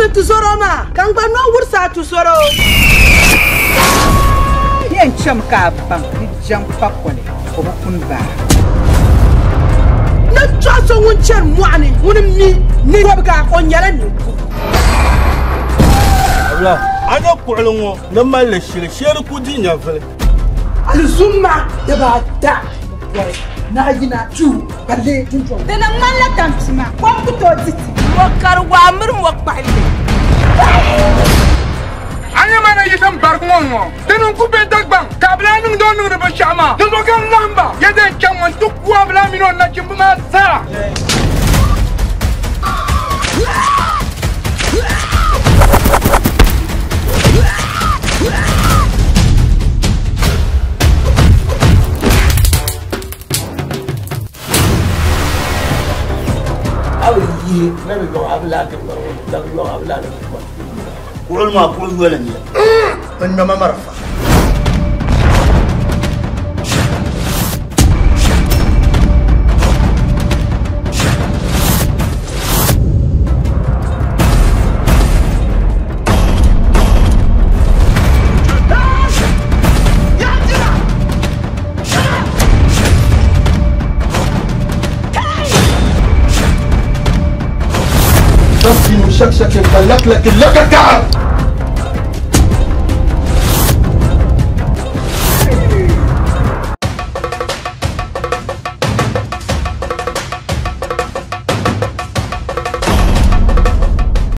wurisi tuzoro maa ka n gba no wurisi a tuzoro. Yɛn chɛmi ka a baŋ ni jɛŋ pakoli o bi kuni baa. Ni tɔɣa so ŋun chɛri mɔɣuni ŋuni mi ni kɔbiga o nyɛla ninkuri. Abila, a nya kuɣili ŋɔ ni mali li shili shee di ku di nyɛvili. Alizumma dibaata bɔri ni a yina duu ka lee dundɔŋ. Di ni ŋmanila tampima kom ku tooi di ti. Mɔkari waa miri mɔkpahili. A nyɛ ma na yiɣisim barigi ŋɔ ŋɔ dini n ku be Dagbaŋ ka a bi lahi niŋdi o niŋdi binshaɣu maa di zuɣu ka n laɣim ba yɛda n chaŋ ŋɔ n ti ku a bi lahi mini o nachimba maa zaa. A bi yihi na bi yɔɣ a bi lahi ti ŋmari ŋɔ na bi yɔɣ a bi lahi ti ŋmari. Kuɣili maa kuɣu yoli n nyɛ. N ŋmɛma marafa. Shak shak ka lak lak lak ka.